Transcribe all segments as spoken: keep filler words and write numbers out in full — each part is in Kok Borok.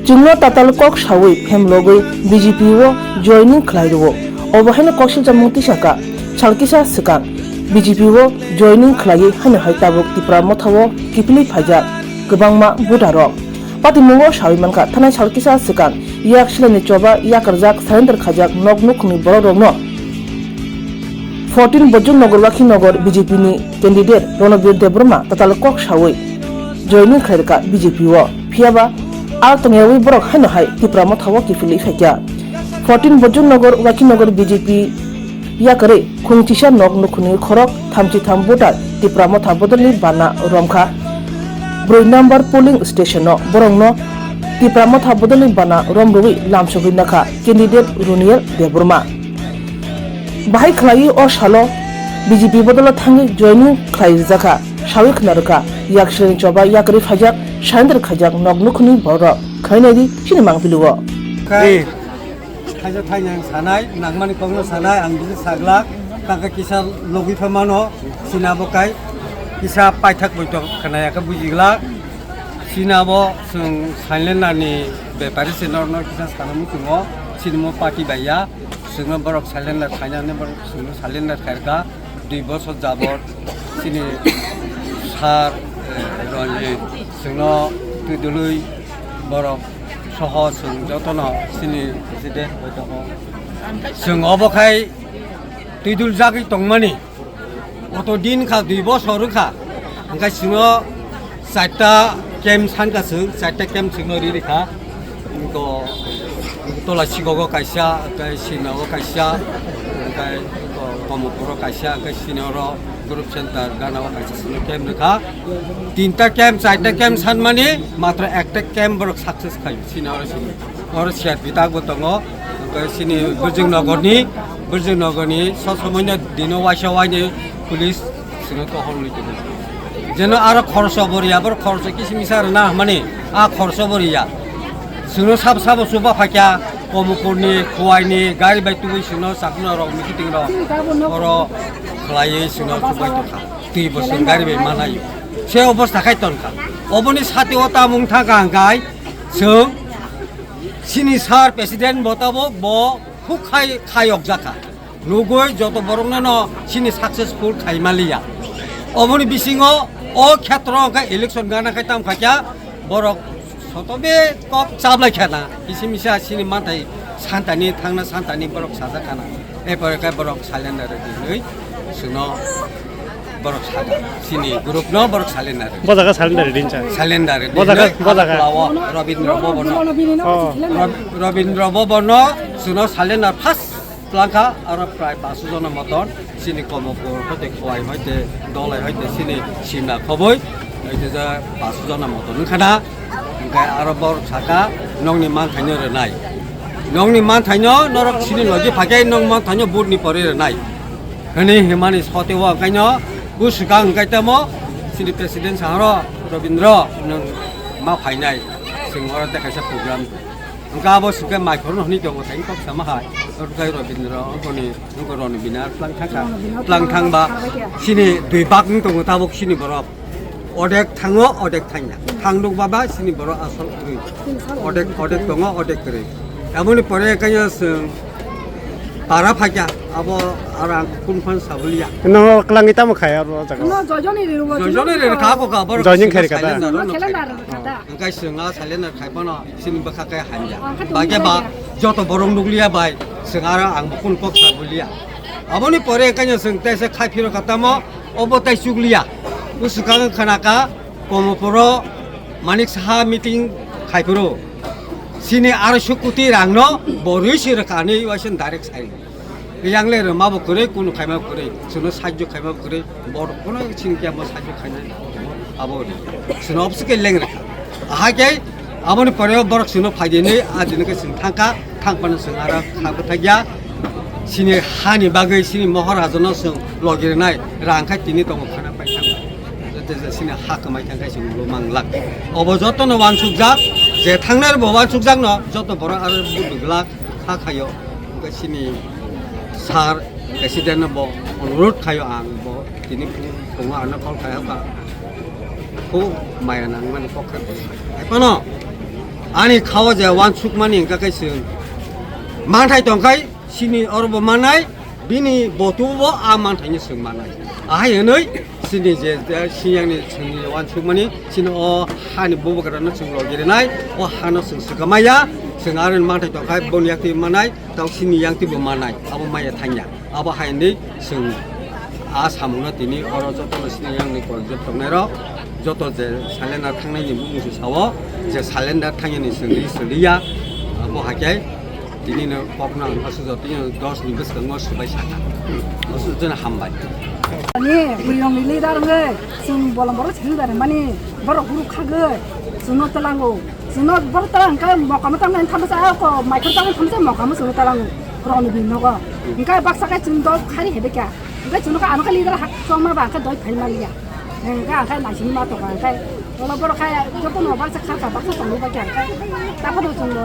Chwngno tatal kok sawi phemlogwi B J P o joining khlai rwo. Obo haino koksil chamung tisaka. Sal kisa swkang B J P o joining khlaiwi haino hai tabuk Tipra Motha o kiphilwi phaijak kwbangma voter rok. Patimungo sawi mankha, thanai sal kisa swkang yak silani choba yakarjak surrender khaijak nok nukhungni borok rokno fourteen Bojong Nogor Wakhi Nogor B J P ni candidate Ronobir Debbarma tatal kok sawi joining khlai rwkha B J P o. Phiyaba al tongyawi borok haino hai Tipra Motha o kiphilwi phaikha. Fourteen Bojong Nogor Wakhi Nogor B J P yakarwi khungchisa nok nukhungni khorok thamchi tham voter Tipra Motha bodolni bana romkha. Brwi number polling station o borokno Tipra Motha bodolni bana rom rwwi lamsogwi nakha candidate Runiel Debbarma. Bahai khlaiwi o salo B J P bodolo thangwi joining khlai rwjakha, sawi khna rwkha, yak silani choba yakarwi phaijak, surrender khaijak nok nukhungni borok. Khainai di chini mangpili o. Khaija thaini ang sanai, nangmani kokno sanai, ang bini saglak, tangka kisa logwi pha mano, sina bo kai, kisa paithak boitok khwnaya khe bujiglak, sina bo chwng silent ni bepari se norno kisa sana muchungo, sini mo party bai ya, chwngno borok silent khainani borok chwngno silent khairka. Dui bosor jabot chini sir, eh, Ranjit chwngno twidulwi borok soho chwng jotono chini president bai tongo. Chwng obo khai twiduljagwi tongmani. Oto din kha dui bosor wngkha. Hwnkhe chwngno Charta camp sanka chwng, charta camp chwngno ri rikha. Ko tola Sigogo kaisa, tei Sinago kaisa, tei Komopuro kaisa, tei Sinaro group center ganao kaisa chwngno camp rikha. Tinta camp, charta camp sanmani matra ekta camp borok success khai Sinaro sini. Oro siat bitak bo tongo. Hwnkhe chini Bwrjwng Nogorni, Bwrjwng Nogorni sob somoino dino waisa waini police chwngno tohor wngwi tongo. Jeno aro khoroksa bo riya, borok khoroksa kisa misa rwna hwnmani, a khoroksa bo riya. Chwngno sabo sabo chuba phaikha, Komopurni, Khuwaini, gari bai tubui chwngno chakno rok, meeting rok, oro khlaiwi chwngno chubai tongkha. Twi bo chwng gari bai manaio. Se obostha khai tongkha. Oboni sati o tamung thangkha hwnkhe chwng chini sir president motabok bo khuk khai, khayok jakha. Nugui joto borokno no chini successful khai maliya. Oboni bisingo o khetro hwnkhe election gana khai tam khaikha borok sotobe kok chablai khana. Kisi misa chini manthai santani thangna santani borok sajak khana. Epore khe borok silent rwdi hinwi chwngno borok saka. Chini group no borok silent rwdi. Bo jaga silent rwdi hincha. Silent rwdi. Bo jaga, hinwi bo jaga. Agartala o Rabindra Bhavan no. Oh. Rab-, Rabindra Bhavan no chwngno silent first Tlangkha aro prai paso jona moton chini Komopur hoite Khowai hoite Dolai hoite chini Simna khoboi hoite ja paso jona moton wngkha na, hwnkhe aro borok saka nokni manthaino rwnai, nokni manthaino norok chini logi phaikhe nok manthaino vote ni pore rwnai hwnwi himani soteo hwnkhaino bwswkang hwnkhe tamo chini president saharo Robindro nwng ma phainai chwng oro tei kaisa program. Hwnkhe abo swkhe mai khorokno hwnwi tongo thai kok sama hai. Oro khe Robindro, oboni, abo Roni Binar tlang thangkha. Tlang thangba chini dui bak wng tongo tabuk chini borok. Odek thango, odek thangya. Thang nuk baba chini borok asol kwrwi. Odek, odek tongo, odek kwrwi. Aboni pore kanya chwng para phaikya, abo aro ang kun phan sabuliya. No klangwi tamo khai aro jaga. No, joijoni rw-, joijoni rw-, kha ko kha, borok joining khairi kha da. Silent aro no khai. Hwnkhe chwng a silent khai phano. Chini bwkha khe hamya. Ang khe tongwi bagya ba hamya. Joto borok nukliya bai, chwng aro ang bo kunu kok sa buliya. Aboni pore kanya chwng tei se khai phiro kha tamo, obo tei chukliya. Bwswkang khana kha, Komopuro Manik Saha meeting khai phiro. Chini aroiso koti rang no bo rwi se rwkha hinwi waisa direct sai. Yang le rwma bo kwrwi, kunu khaima bo kwrwi, chwngno sahajyo khaima bo kwrwi, borok phano chini khe amo sahajyo khainai abo ri. Chwngno obwswk khe leng rwkha. Ahai khe Aboni pore borok chwngno phaidi hinwi ajini khe chwng thangkha, thangphano chwng aro kha bwthakya. Chini hani bagwi chini mohor rajano chwng logi rwnai rang khai tini tongo khana pai thang. Joto je chini ha kwmai thang khai chwng ulo manglak. Obo jotono wansukjak, je thangnai bo wansukjakno joto borok aro buduk glak kha khaio. Hwnkhe chini sir president no bo onurodh khaio ang bo tini tongo ano call khai kha. Khub maya nangmani kok khe hai phano ani khao je wansukmani hwnkha khe chwng manthai tongkhai chini oro bo manai bini botu bo a manthaino chwng manai ahai hwnwi chini je je siyangni chwngni wansukmani chini o hani bubagrano chwng logi rwnai o hano chwng swkang maya chwng aro manthai tongkhai boni yakti manai tong chini yakti bo manai abo maya thangya. Abo hai hwnwi chwng a samungno tini oro jotono sini yang ni koi jok tongnai rok joto je surrender thangnai ni bumung se sao je surrender thangya ni chwng ri chwng ri ya abo hai khe tini no kok no ang asu jotini dos ni bwskango swbai saka asu jona hambai. Ani bwrwi rok ni leader wngwi chwng bolong borok chwng bai mani borok guru khagwi chwngno twlango. Chwngno borok twlang hwnkhe mokamo tangmani thamsa ako maikor tangmani thamsa mokamo chwngno twlango. Rokni bini nogo. Hwnkhe baksa khe chwng dol khari hebai kha. Hwnkhe chwngno khe ano khe leader hak chongma ba hwnkhe doi phai maliya. Hwnkhe ang khe naisingni ma tongkha hwnkhe. Olo borok khe jotono baksa kharkha baksa tongwi bai kha hwnkhe. Takhoro chwngno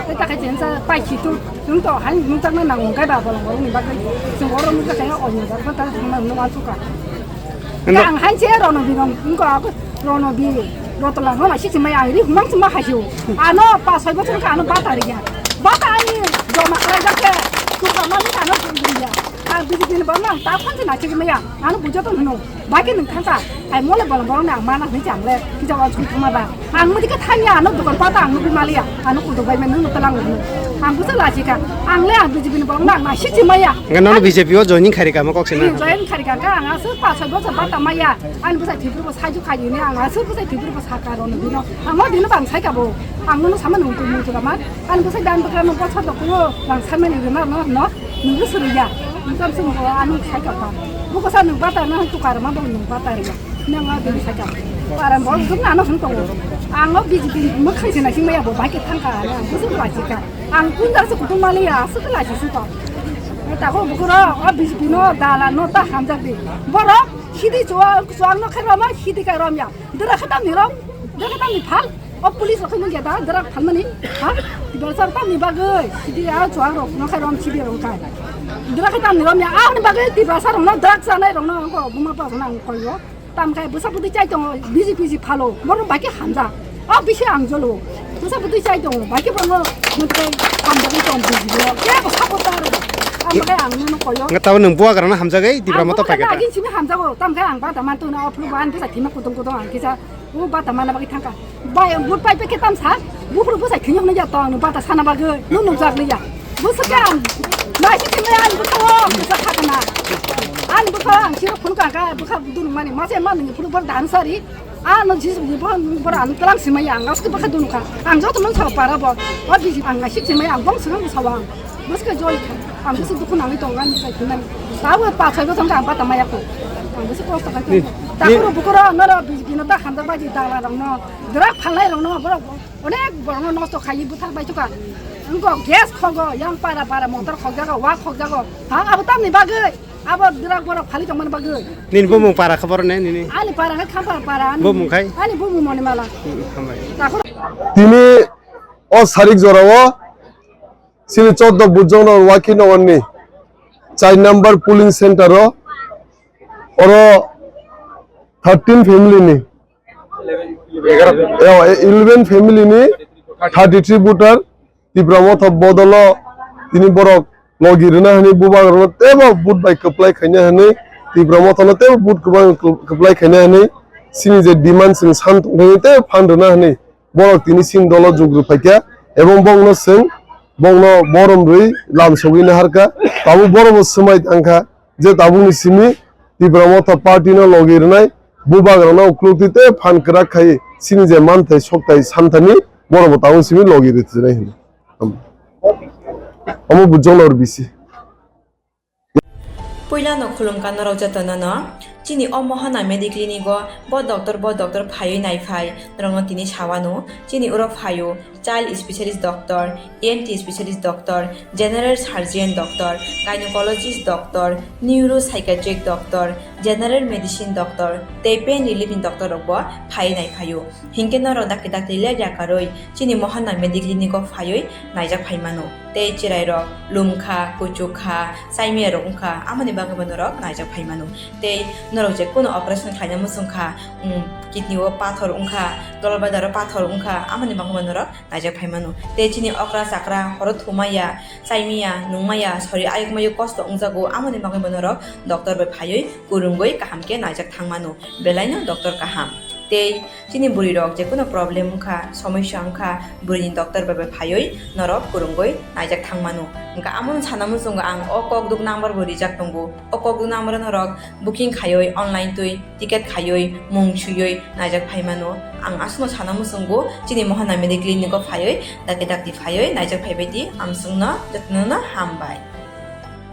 tei takhai chensa pai khitu chwng to hai nukjakna nango hwnkhe ba bolong borokni bagwi. Chwng oro nukjakha khe onyo jar khe ta thangna hwnwi uansukha. Ang hai se rono bi rong ko rono bi rotla no si chimai ang ri humang chima ha hiu. Ano pa soi bosor ka ano bata ri ya. Bata ani joma khlai jak ke tu ka ma ni ano jom jom ya. Ang bi bi ba nang ta phan na chimai ya. Ano bujo to no. Ba ke nang thang ka. Ai mole bol bol na ma na ni jam le. Ki jawab chu ma ba. Ang mudi ka thanya ano dukan pata ang mudi maliya. Ano kudu bai men nang talang no. Ang busa la chika. Ang le ang B J P ni bong nang na si chimaya. Nga nono B J P o joining khari kama kok sena. Join khari kaka ang asu pa soi bosor bata maya. Ang busa thibru bo saju khai ni ang asu busa thibru bo saka ro no dino. Ang mo dino bang sai ka bo. Ang no sama nung tu nung tu ma. Ang busa dan bakra no bosor do ko bang sama ni rima no no. Nung suru ya. Nung kam sung ko anu sai ka pa. Bu ko sa nung bata na tu kar ma bo nung bata ya. Nang a dun sai ka. Param bo dun na no hung tongo. Ang o B J P mo khai se na sing maya bo bai ke thang ka. Ang busa ba ji ka. Ang kun jar se kutung mali ya, se kala si suka. Tako bukuro, o B J P no dala no ta hamjak di. Borok sidi chuang chuang no khe roma sidi kai rom ya. Dera khe tam ni rom, dera khe tam ni phal. O police rok khe nung ya da, dera phal mani. Ha? Dera sar tam ni bagwi. Sidi ya chuang rok no khe rom sidi rom kai. Dera khe tam ni rom ya, a ni bagwi ti ba sar no dera sa nai rom no ko buma pa na ko yo. Tam khai bwsa bwtwi chai tongo, B J P si phalo, borok bai khe hamjak. A bisi ang jolo. Bwsa bwtwi chai tongo, bai khe borok nukhe hamjagwi tong B J P o. Kebo support ta aro. Tam khai ang nung koyo. Nga tao nung buagra na hamjagwi, Tipra Motha paikha ta. Agin simi hamjago, tam khai ang bata man tuna, o phuru ban bwsa thima kutung kutung ang kisa. O bata mana bagwi thangkha. Bai, vote pai pai khe tam sa? Buphuru bwsai thwiyok nai ya tong, bata sana bagwi, nung nung jak nai ya. Bwswk khe ang, nai si thwimai ani bwkha o, bwsa kha kana. Ani bwkha ang siro phunukha kha, bwkha dunuk mani, mase ma nungni phunuk bor dan sari. A no jis ni bor, bor ang tlang simai ya, ang aske bwkha dunukha. Ang joto nung sa para bo, o bisi ang nai si thwimai ang bong sirong sa wang. Bwswk joi kha. Ang bwswk dukhu nangwi tongo ani bwsai thwimani. Tabuk pa soi bosong kha ang bata maya kho. Ang bwswk kosto khai tongo. Takhoro bukuro noro B J P no ta hamjak bai di dala rokno. Drug phalnai rokno borok onek borokno nosto khaiwi bwthar bai thukha. Wngkha gas khogo yang para para motor khokjago, wak khokjago. Ha abo tamni bagwi? Abo drug borok phali tongmani bagwi. Nini bumung para khe borok ne nini? Ani para khe Khampar para ani. Bumung khai? Ani bumung Monimala. Hmm, hambai. Takhoro Tini o sarik jorao Chini choddo Bujong Nagar Waki Nagar ni char number polling center o oro thirteen family ni, eh, eleven family ni thirty three voter Tipra Motha bodolo tini borok logi rwna hwnwi bubagrano teibo vote bai kwplai khaina hwnwi Tipra Motha no teibo vote kwbang kwplai khaina hwnwi chini je demand chwng san tongthai teibo phan rwna hwnwi borok tini chini dolo jug rwphaikha, ebong bongno chwng bongno borom rwi lam sogwi naharkha. Tabuk borokbo swmai tangkha je tabukni simi Tipra Motha party no logi rwnai, bubagrano ukluk twi tei phan kwrak khai chini je manthai sokthai santhani borokbo tabuk simi logi rwtwinai hwnwi. Omo Bujong Nagar B C. Puilano khulumkha norok jotono no. Chini o Mohana Mediclinic o bo doctor, bo doctor phaiwi naiphai norokno tini sawano. Chini oro phaio child specialist doctor, E N T specialist doctor, general surgeon doctor, gynecologist doctor, neuropsychiatric doctor, general medicine doctor tei pain relief ni doctor rok bo phaiwi naiphaio. Hinkhe norok dakti dakti ler yakarwi chini Mohana Mediclinic o phaiwi naijak phaimano. Tei chwrairok lumkha, kuchukha, chaimiyarok wngkha, amoni bagwibo norok naijak phaimano. Tei norok je kuno operation khlaina muchungkha, um, kidney o pathor wngkha, gallbladder o pathor wngkha, amoni bagwibo norok naijak phaimano. Tei chini okra chakra horo thumaya, chaimiya, nungmaya, sori ayukmayo kosto wngjago, amoni bagwibo norok doctor bai phaiwi kwrwngwi kaham khe naijak thangmano. Belaino doctor kaham. Tei chini bwrwi rok je kuno problem wngkha, somosya wngkha, bwrwini doctor bai bai phaiwi norok kwrwngwi naijak thangmano. Hwnkha amono sana muchungo ang o kokduk number bo rijak tongo. O kokduk number o norok booking khaiwi online twi ticket khaiwi mung swiwi naijak phaimano. Ang aswkno sana muchungo chini Mohana Mediclinic o phaiwi dakti dakti phaiwi naijak phaibai di, amswkno jotono hambai.